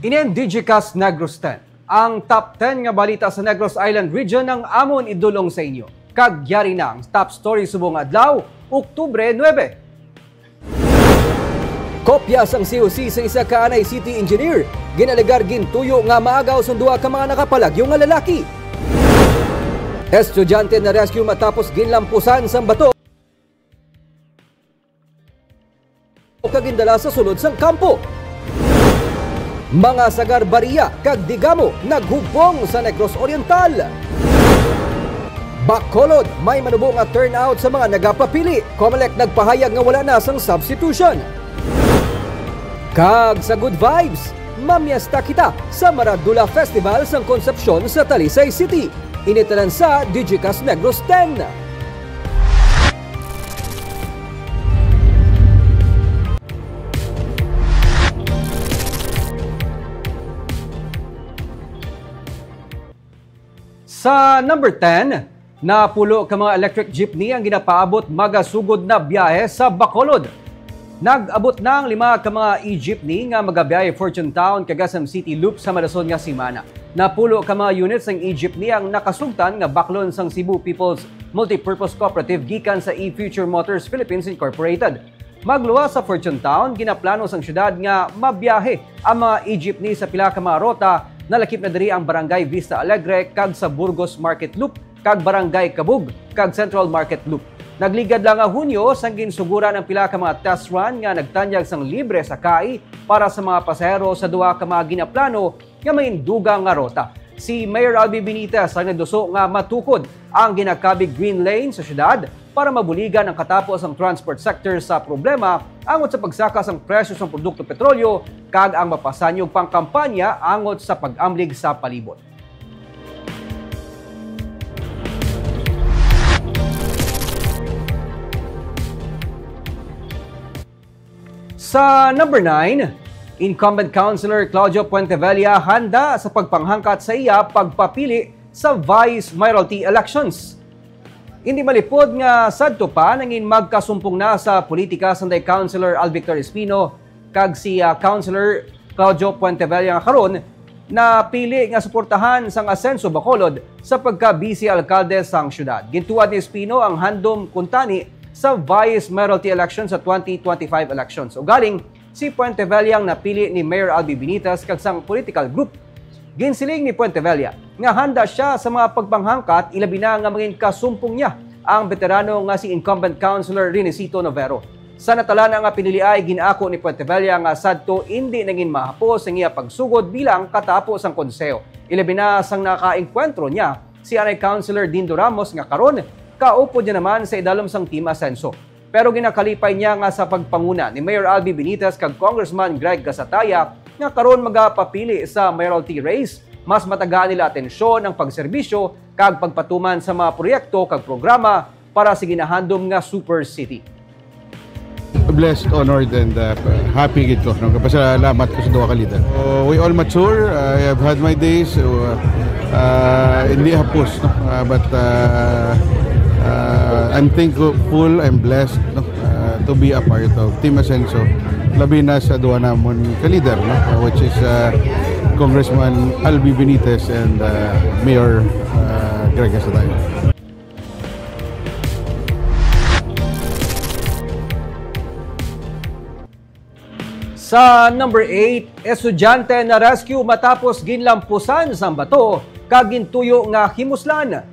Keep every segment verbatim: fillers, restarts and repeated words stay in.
Ini ang Digicast Negros ten. Ang top ten nga balita sa Negros Island Region ang amon idulong sa inyo. Kag yari na ang top story subong adlaw, Oktubre nuebe. Kopya sang C O C sa isa ka Anay City engineer, ginalegar gintuyo nga maagaw sang duha ka mga nakapalagyo nga lalaki. Estudyante na rescue matapos ginlampusan sang bato kag gindala sa sulod sang kampo. Mga sagar Baria kag Digamo naghubong sa Negros Oriental. Bacolod, may manubo nga turnout sa mga nagapapili. Comelec nagpahayag nga wala na sang substitution. Kag sa good vibes, mamiesta kita sa Maradula Festival sang Concepcion sa Talisay City. Ini tanan sa Digicast Negros ten. Sa number ten, napulo ka mga electric jeepney ang ginapaabot magasugod na biyahe sa Bacolod. Nag-abot na ang lima ka mga e-jeepney nga magabiyahe Fortune Town kag S M City Loop sa madason nga semana. Napulo ka mga units sang e-jeepney ang nakasugtan nga baklon sang Cebu People's Multipurpose Cooperative gikan sa e-Future Motors Philippines Incorporated. Magluwas sa Fortune Town, ginaplano sang syudad nga mabiyahe ang mga e-jeepney sa pila ka mga rota, nalakip na diri ang Barangay Vista Alegre kag sa Burgos Market Loop kag Barangay Cabug kag Central Market Loop. Nagligad lang nga Hunyo sang ginsuguran ang pila ka mga test run nga nagtanyag sang libre sakay para sa mga pasahero sa duha ka mga ginaplano nga mahindugang nga rota. Si Mayor Albi Benitez ang nagduso nga matukod ang ginakabig green lane sa syudad para mabuligan ang katapo sang transport sector sa problema angot sa pagsaka sang presyo sang produkto petrolyo kag ang mapasanyog pang kampanya angot sa pag-amlig sa palibot. Sa number nine, incumbent Councilor Claudio Puentevella handa sa pagpanghangkat sa iya pagpapili sa Vice Mayoralty elections. Hindi malipod nga sadto pa nangin magkasumpong na sa politika sanday Councilor Alvictor Espino kag si, ah, Councilor Claudio Puentevella nga karon napili nga suportahan sang Asenso Bacolod sa pagka-vice alkalde sang syudad. Gintuwad ni Espino ang handom kuntani sa Vice Mayoralty election sa twenty twenty-five elections. Ugaling, si Puentevella ang napili ni Mayor Albi Benitez kag sang political group. Ginsiling ni Puentevella nga handa sia sa mga pagpanghangkat, ilabi na nga mangin kasumpong niya ang beterano nga si incumbent Councilor Renesito Novero. Sa natalana nga piniliay, gin-ako ni Puentevella nga sadto indi nangin mahapos ang iya pagsugod bilang katapo sang konseho, ilabi na sang nakaengkwentro niya si anay Councilor Dindo Ramos nga karon kaupod niya naman sa idalom sang Team Asenso. Pero ginakalipay niya nga sa pagpanguna ni Mayor Albi Benitez kag Congressman Greg Gasataya nga karon magapapili sa mayoralty race, mas matagaan nila atensyon ang pagserbisyo kag pagpatuman sa mga proyekto kag programa para sa ginahandom nga Super City. Blessed, honored, and, uh, happy gid ko, no? Kapasalamat ko sa duha ka leader. So, we all mature. I have had my days. So, uh, uh, hindi hapos, no? Uh, but, uh, uh, I'm thankful, I'm blessed, no? Uh, to be a part of Team Asenso, labi na sa duha namon ka leader, no? Uh, which is, uh, Congressman Albi Benitez and, uh, Mayor, uh, Greg Gasataya. Sa number eight, estudyante na rescue matapos ginlampusan sang bato kag gintuyo nga himuslan.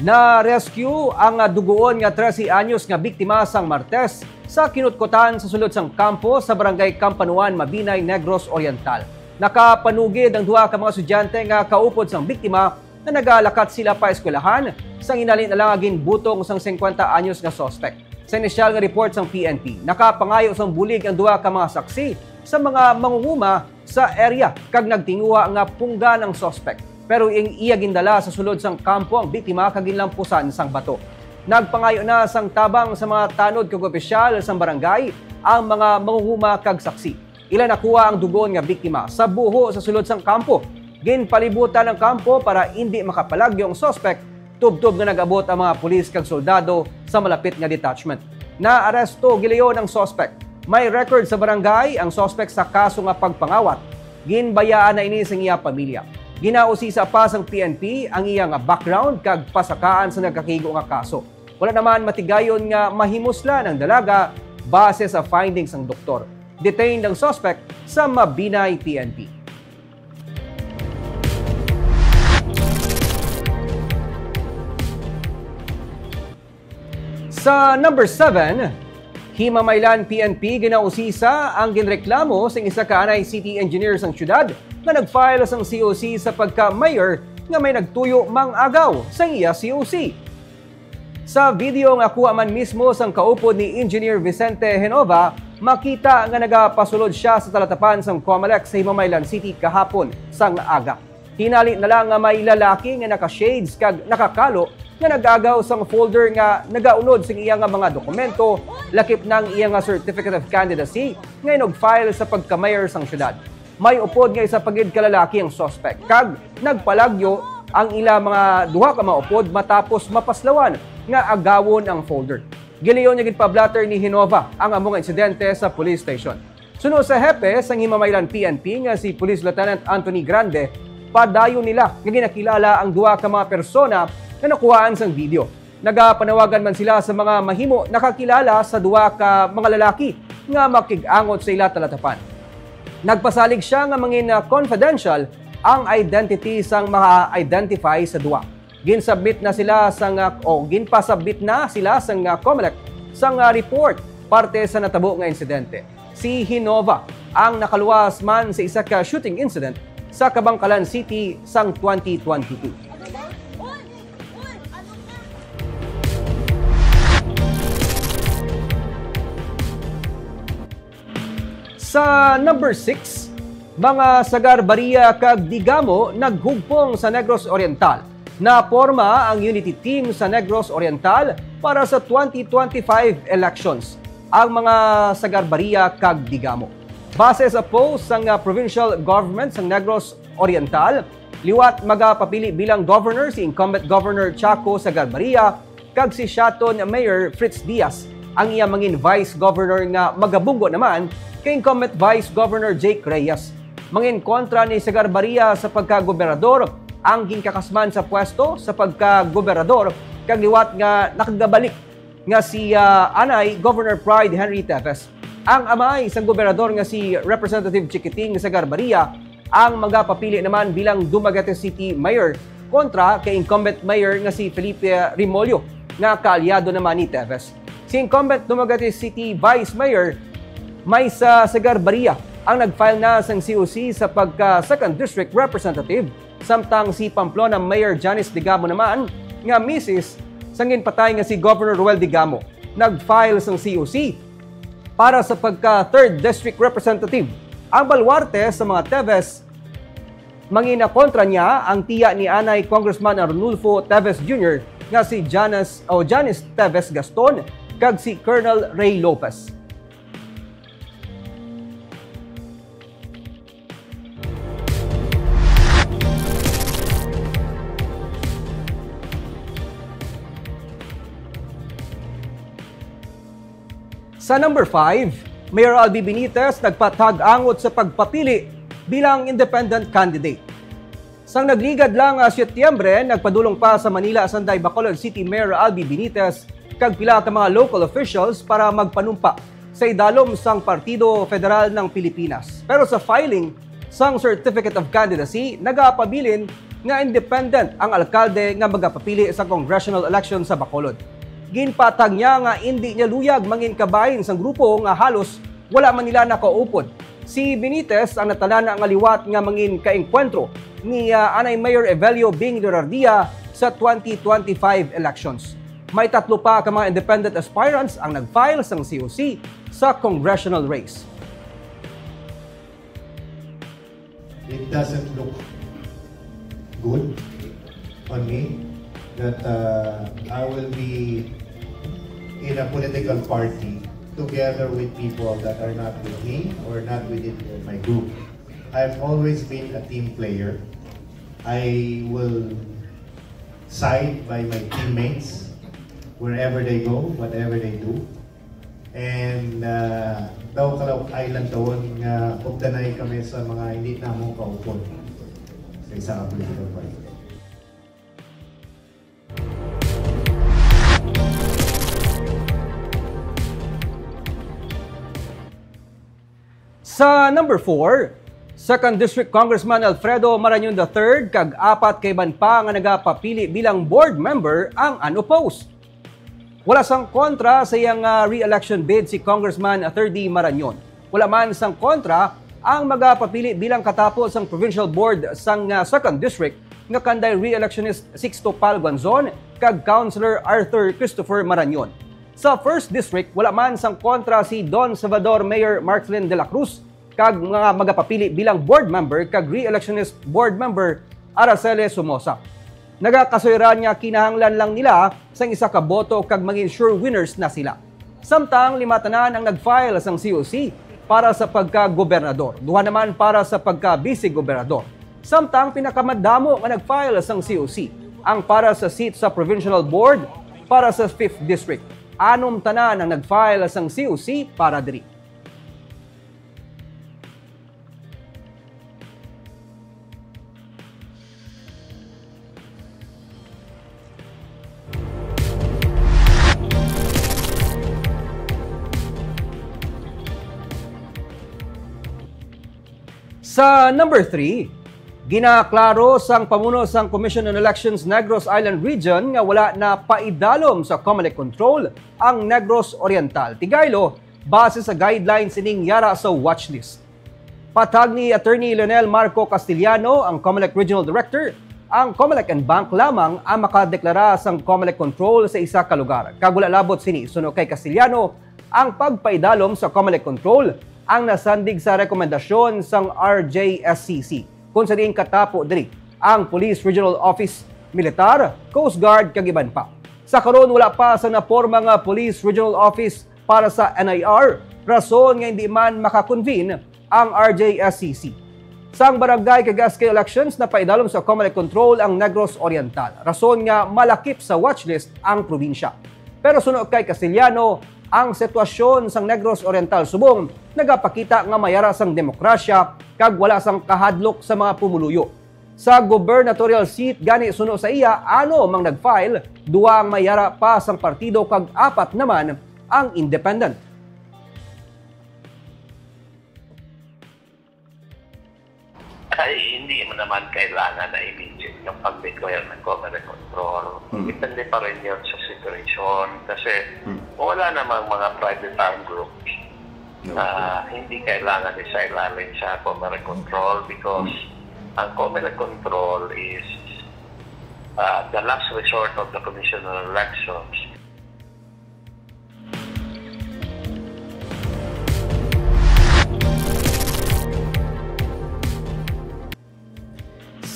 Na-rescue ang dugoon nga trese anyos nga biktima sang Martes sa kinutkutan sa sulod sang kampo sa Barangay Kampanuan, Mabinay, Negros Oriental. Nakapanugid ang duha ka mga estudyante nga kaupod sang biktima nga nagalakat sila pa eskwelahan, sang inali na lang nga ginbutong sang singkwenta anyos nga suspek. Sa inisyal nga report sang P N P, nakapangayo sang bulig ang duha ka mga saksi sa mga mangunguma sa area kag nagtinguha nga punggan ang suspek. Pero ing iya gindala sa sulod sang kampo ang biktima kag ginlampusan sang bato. Nagpangayo na sang tabang sa mga tanod kag opisyal sang barangay ang mga mangunguma kag saksi. Ila nakuha ang dugon nga biktima sa buho sa sulod sang kampo. Ginpalibutan ang kampo para indi makapalagyo ang suspek, tubtob nga nag-abot ang mga pulis kag soldado sa malapit nga detachment. Naaresto gilayon ang suspek. May record sa barangay ang suspek sa kaso nga pagpangawat. Ginbayaan na ini sang iya pamilya. Ginausisa pa sang P N P ang iya nga background kag pasakaan sa nagkakigo nga kaso. Wala naman matigayon nga mahimuslan ang dalaga base sa findings sang doktor. Detained ang suspect sa Mabinay P N P. Sa number seven, Himamaylan P N P ginausisa ang ginreklamo sang isa ka anay city engineer sang syudad nga nag-file sang C O C sa pagka-mayor nga may nagtuyo mang-agaw sang iya C O C. Sa video nga kuha man mismo sang kaupod ni Engineer Vicente Genova, makita nga nagapasulod sia sa talatapan sang Comelec sa Himamaylan City kahapon sang aga. Hinali na lang nga may lalaki nga naka-shades kag nakakalo nga nag-agaw sang folder nga nagaunod sing iya nga mga dokumento, lakip na ang iya nga certificate of candidacy nga inug-file sa pagka-mayor sang syudad. May upod nga isa pa gid ka lalaki ang suspect, kag nagpalagyo ang ila mga duha ka maupod matapos mapaslawan nga agawon ang folder. Gileon niya gid pa-blotter ni Genova ang amo nga insidente sa police station. Suno sa hepe sang Himamaylan P N P nga si Police Lieutenant Anthony Grande, padayon nila nga ginakilala ang duha ka mga persona nga nakuhaan sang video. Nagapanawagan man sila sa mga mahimo nakakilala sa duha ka mga lalaki nga makig-angot sa ila talatapan. Nagpasalig sia nga mangin, ah, confidential ang identity sang maka-identify sa duha. Ginsubmit na sila sang, ah, o ginpasubmit na sila sang, ah, Comelec sang, ah, report parte sa natabo nga insidente. Si Genova ang nakaluwas man sa isa ka shooting incident sa Kabankalan City sang twenty twenty-two. Sa number six, mga Sagarbariya kag Digamo naghugpong sa Negros Oriental. Naporma ang unity team sa Negros Oriental para sa twenty twenty-five elections, ang mga Sagarbariya kag Digamo. Base sa post sang, ah, provincial government sang Negros Oriental, liwat magapapili bilang governor si incumbent Governor Chaco Sagarbaria kag si Siaton Mayor Fritz Diaz, ang iya mangin vice governor nga magabunggo naman kay incumbent vice governor Jake Reyes. Mangin kontra ni Sagarbaria sa pagkagobernador ang ginkakasman sa pwesto sa pagkagobernador kag liwat nga nakagabalik nga si, ah, anay Governor Pride Henry Teves. Ang amay sang gobernador nga si Representative Chikiting Sagarbaria ang magapapili naman bilang Dumaguete City Mayor kontra kay incumbent mayor nga si Felipe Remollo nga kaalyado naman ni Teves. Si incumbent Dumaguete City Vice Mayor Maisa Sagarbaria ang nag-file na sang C O C sa pagka Second District Representative, samtang si Pamplona Mayor Janice Digamo naman nga misis sang ginpatay nga si Governor Roel Digamo nag-file sang C O C para sa pagka Third District Representative. Ang baluarte sa mga Teves, mangina kontra niya ang tiya ni anay Congressman Arnulfo Teves Junior nga si Janice, o Janice Teves Gaston, kag si Colonel Ray Lopez. Sa number five, Mayor Albi Benitez nagpatag-angot sa pagpapili bilang independent candidate. Sang nagligad lang nga Setyembre, nagpadulong pa sa Manila sanday Bacolod City Mayor Albi Benitez kag pila ka mga local officials para magpanumpa sa idalom sang Partido Federal ng Pilipinas. Pero sa filing sang Certificate of Candidacy, nagapabilin nga independent ang alkalde nga magapapili sa congressional election sa Bacolod. Ginpatag niya nga indi niya luyag mangin kabahin sang grupo nga halos wala man nila nakaupod. Si Benitez ang natalana nga liwat nga mangin kaengkwentro ni, ah, anay Mayor Evelio Bing Durardia sa twenty twenty-five elections. May tatlo pa ka mga independent aspirants ang nag-file sang C O C sa congressional race. It doesn't look good on me that, uh, I will be in a political party together with people that are not with me or not within my group. I've always been a team player. I will side by my teammates wherever they go, whatever they do. And uh, daw Calauc Island tawon nga updanay kami sa mga hindi namo kaupod sa isa ka political party. Sa number four, Second District Congressman Alfredo Marañon the third kag apat ka iban pa nga nagapapili bilang board member ang unopposed. Wala sang kontra sa iyang ah, re-election bid si Congressman Thirdy Marañon. Wala man sang kontra ang magapapili bilang katapo sang provincial board sang ah, Second District nga kanday re-electionist Sixto Pal Guanzon kag Councilor Arthur Christopher Marañon. Sa First District, wala man sang kontra si Don Salvador Mayor Marcelin de la Cruz kag mga magapapili bilang board member kag re-electionist board member Araceli Somoza. Nagakasuyaran nga kinahanglan lang nila sang isa ka boto kag mangin sure winners na sila. Samtang lima tanan ang nag-file sang C O C para sa pagka-gobernador, duha naman para sa pagka-vice-gobernador. Samtang pinakamadamo nga nag-file sang C O C ang para sa seat sa Provincial Board para sa Fifth District. Anom tanan ang nag-file sang C O C para diri. Sa number three, ginaklaro sang pamuno sang Commission on Elections Negros Island Region nga wala na paidalom sa Comelec control ang Negros Oriental, Tigaylo, base sa guidelines ining yara sa watchlist. Patag ni Attorney Lionel Marco Castellano, ang Comelec Regional Director, ang Comelec and Bank lamang ang makadeklara sang Comelec control sa isa ka lugar, kag wala labot sini. Suno kay Castellano, ang pagpaidalom sa Comelec control ang nasandig sa rekomendasyon sang R J S C C, kung sa diin katapo diri ang Police Regional Office, Militar, Coast Guard, kag iban pa. Sa karon, wala pa sa naporma nga Police Regional Office para sa N I R, rason nga hindi man maka-convene ang R J S C C. Sang barangay kag S K elections, napaidalom sa Comelec control ang Negros Oriental, rason nga malakip sa watchlist ang probinsya. Pero suno kay Castellano, ang sitwasyon sang Negros Oriental subong nagapakita nga mayara sang demokrasya kag wala sang kahadlok sa mga pumuluyo. Sa gubernatorial seat gani, suno sa iya, anom ang nag-file, duha ang mayara pa sang partido kag apat naman ang independent. Ay, hindi mo naman kailangan na immediate yung pag-declare ng Comelec control. Hmm. Depende pa rin yun sa situation. Kasi hmm. Wala namang mga private armed groups okay. Na hindi kailangan isailalim sa Comelec control because hmm. Ang Comelec control is uh, the last resort of the Commission on Elections.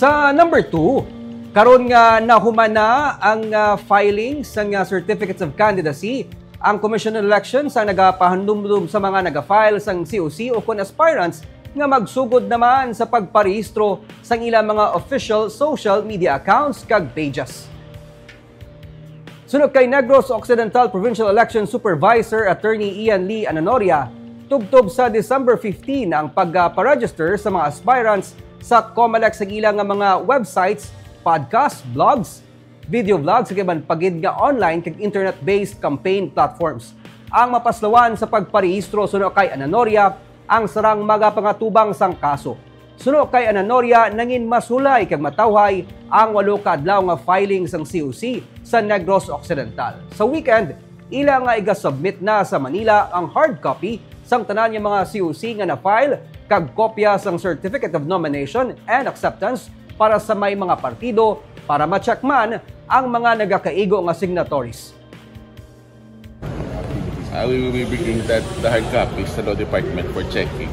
Sa number two, karon nga nahuman na ang uh, filing sang uh, certificates of candidacy, ang Commission on Elections ang nagapahandumdum sa mga naga-file sang C O C o kon aspirants nga magsugod naman sa pagparehistro sang ilang mga official social media accounts kag pages. Suno kay Negros Occidental Provincial Election Supervisor Attorney Ian Lee Ananoria, tubtob sa December fifteen ang pagparegister sa mga aspirants sa Comelec sa ila nga mga websites, podcast, blogs, video vlogs, kag iban pa gid nga online kag internet-based campaign platforms. Ang mapaslawan sa pagparehistro suno kay Ananoria ang sarang magapangatubang sang kaso. Suno kay Ananoria, nangin masulay kag matawhay ang walo ka adlaw nga filing sang C O C sa Negros Occidental. Sa weekend, ila nga iga-submit na sa Manila ang hard copy sang tanan nga mga C O C nga na-file kag kopya sang Certificate of Nomination and Acceptance para sa may mga partido para ma-check man ang mga nagakaigo nga signatories. Uh, we will be bringing that the hard copies sa law department for checking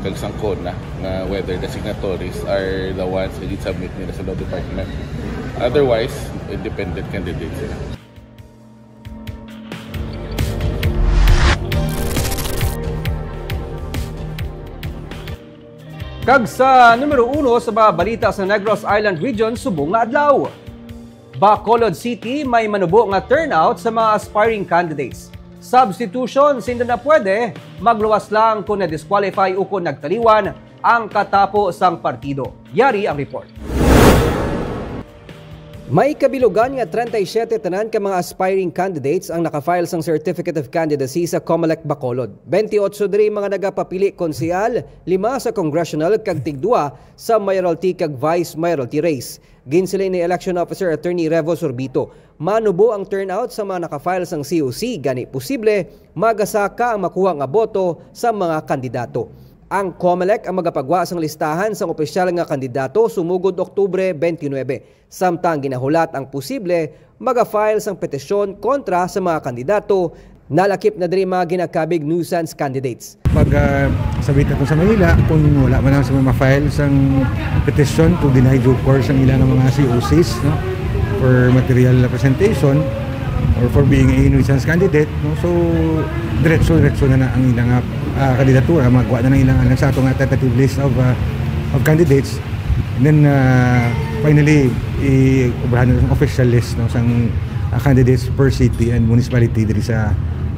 kag sang CONA nga whether the signatories are the ones nga gin-submit nila sa law department. Otherwise, independent candidates sila. Kag sa numero uno sa mga balita sa Negros Island Region subong nga adlaw. Bacolod City may manubo nga turnout sa mga aspiring candidates. Substitution, hindi na pwede, magluwas lang kung na-disqualify o kung nagtaliwan ang katapo sang partido. Yari ang report. May kabilugan nga treinta y siete tanan ka mga aspiring candidates ang nakafile sang Certificate of Candidacy sa Comelec Bacolod. Twenty-eight diri mga nagapapili konsehal, lima sa congressional kag tigduwa sa mayoralty kag vice mayoralty race. Ginsiling ni Election Officer Attorney Revo Sorbito, manubo ang turnout sa mga nakafile sang C O C, gani posible magasaka ang makuha nga boto sa mga kandidato. Ang Comelec ang magapagwa sang listahan sang opisyal nga kandidato sumugod Oktubre twenty-nine, samtang ginahulat ang posible magafile sang petisyon kontra sa mga kandidato. Nalakip na diri mga ginakabig nuisance candidates. Pag, ah, sabit nato sa Manila, kung wala man lang sila ma-file sang petition to deny due course ang ilang mga C O Cs, no, for material presentation or for being a nuisance candidate, no, so diretso-diretso na, na ang ilang, ah, kandidatura, magwa na ng ilang, ano, sa ato nga tentative list of, ah, of candidates. And then, ah, finally, i-obrahan na ang official list, no, sang, ah, candidates per city and municipality diri sa,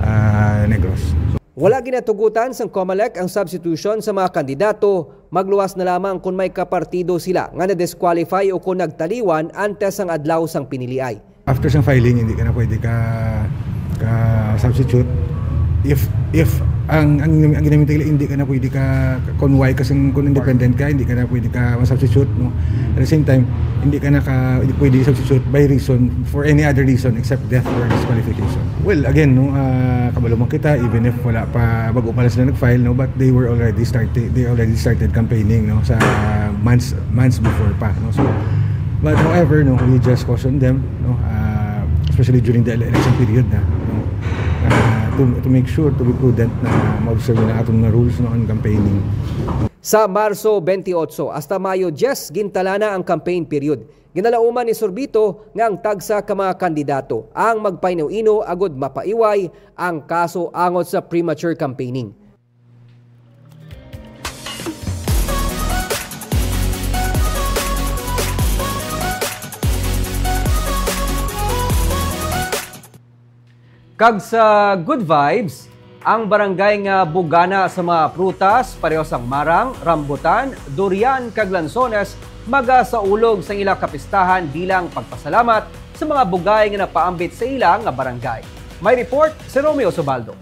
ah, Negros. Wala ginatugutan sang Comelec ang substitution sa mga kandidato, magluwas na lamang kon may kapartido sila nga na-disqualify o kon nagtaliwan antes sang adlaw sang piniliay. After sang filing, hindi ka na pwede ka, ka substitute. If, if ang, ang, ang ginamit nila, hindi ka na pwede ka, kung why, kasi kung independent ka, hindi ka na pwede ka ma-substitute, no? At the same time, hindi ka na ka, hindi pwede substitute by reason, for any other reason except death or disqualification. Well, again, no, ah, kabalo man kita, even if wala pa, bago pa lang sila nag-file, no, but they were already started, they already started campaigning, no, sa months, months before pa, no. So, but however, no, we just caution them, no, ah, especially during the ele-, election period na, no, ah, to, to make sure, to be prudent na ma-observe na atong mga rules, no, on campaigning. Sa Marso twenty-eight hasta Mayo diyes, gintalana ang campaign period. Ginalauman ni Sorbito nga ang tagsa ka mga kandidato ang magpainaw-inaw agud mapaiway ang kaso angot sa premature campaigning. Kag sa good vibes, ang barangay nga bugana sa mga prutas, pareho sang marang, rambutan, durian, kag lansones, magasaulog sang ila kapistahan bilang pagpasalamat sa mga bugay nga napaambit sa ila nga barangay. May report si Romeo Subaldo.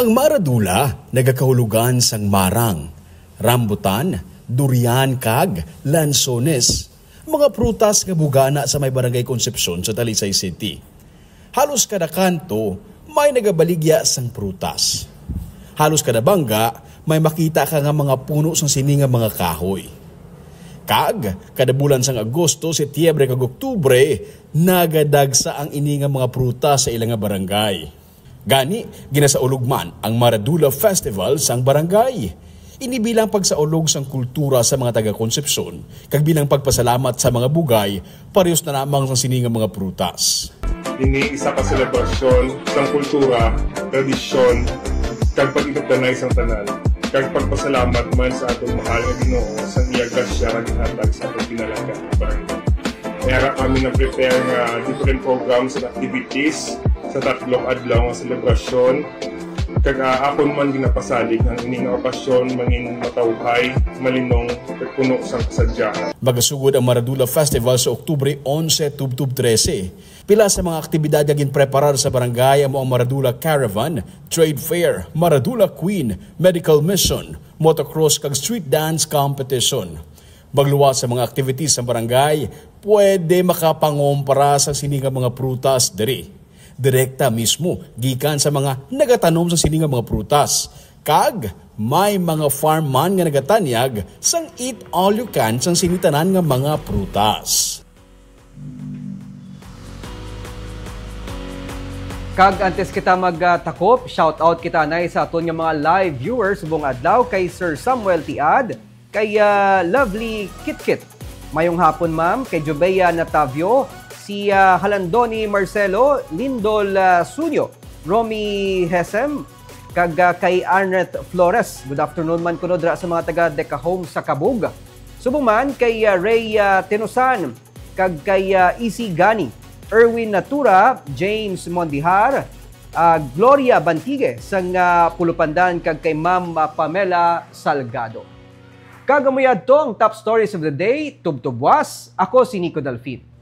Ang Maradula nagakahulugan sang marang, rambutan, durian, kag lansones, mga prutas nga bugana sa may Barangay Concepcion sa Talisay City. Halos kada kanto may nagabaligya sang prutas. Halos kada bangga may makita ka nga mga puno sang sini nga mga kahoy. Kag kada bulan sang Agosto, Setyembre, kag Oktubre, nagadagsa ang ini nga mga prutas sa ila nga barangay. Gani, ginasaulog man ang Maradula Festival sang barangay. Ini bilang pagsaulog sang kultura sa mga taga Concepcion, kag bilang pagpasalamat sa mga bugay, parehos na lamang sang sini nga mga prutas. Ini isa ka selebrasyon sang kultura, tradisyon, kag pag-inugdanay sang tanan, kag pagpasalamat man sa aton mahal nga Ginoo sa iya grasya nga ginhatag sa aton pinalangga nga barangay. May ara kami na-prepare nga different programs and activities sa tatlong adlaw nga selebrasyon. Kag, ah, akon man ginapasalig ang ini nga okasyon mangin matawhay, malinong, kag puno sang kasadyahan. Magasugod ang Maradula Festival sa Oktubre onse tubtob trese. Pila sa mga aktibidad nga ginpreparar sa barangay amo ang Maradula Caravan, Trade Fair, Maradula Queen, Medical Mission, Motocross, kag Street Dance Competition. Magluwas sa mga activities sa barangay, pwede makapangompra sa sini nga mga prutas diri. Direkta mismo gikan sa mga nagatanom sa sini nga mga prutas. Kag may mga farm man nga nagatanyag sang eat all you can sang sini tanan nga mga prutas. Kag antes kita magtakop, shout out kita anay sa aton nga mga live viewers subong adlaw, kay Sir Samuel Tiad, kay, ah, Lovely Kitkit. Mayong hapon, ma'am, kay Jubea Natavio, si, ah, Halandoni Marcelo, Lindol, ah, Sunyo, Romy Hesem, kag, ah, kay Arnett Flores. Good afternoon man kuno dira sa mga taga Deca Home sa Cabug. Subong man kay, ah, Ray, ah, Tenosan, kag kay, ah, Isi Gani, Erwin Natura, James Mondihar, ah, Gloria Bantigue sang, ah, Pulupandan kag kay Ma'am, ah, Pamela Salgado. Kag amo yadto ang top stories of the day, tubtob buwas. Ako si Nico Delfin.